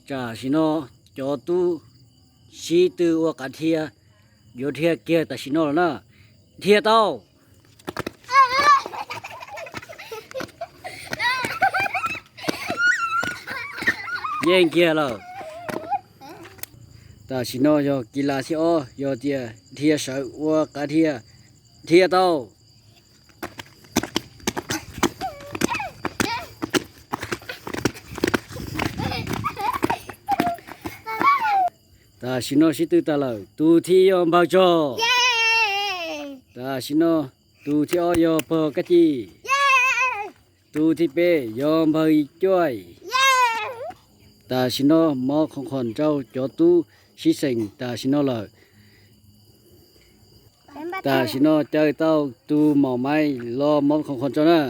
Tam sim no cov tub sib tw ua qav dhia, yuav dhia kiag tam sim no lawm na. Dhia tau. Yeej kiag lawm. Tam sim no yog kis las thib ob, yog tias dhia sawv ua qav dhia, dhia tau. Tam sim no sib tw tag lawm, tus thib ib yog npawg Tsog. Tam sim no tus thib ob yog pog Kab Ci. Tus thib peb yog npawg Cuaj. Tam sim no mov khov kho rau cov tub sib xeem tam sim no lawm. Tam sim no caw tau tus maum maiv los mov khov kho rau na.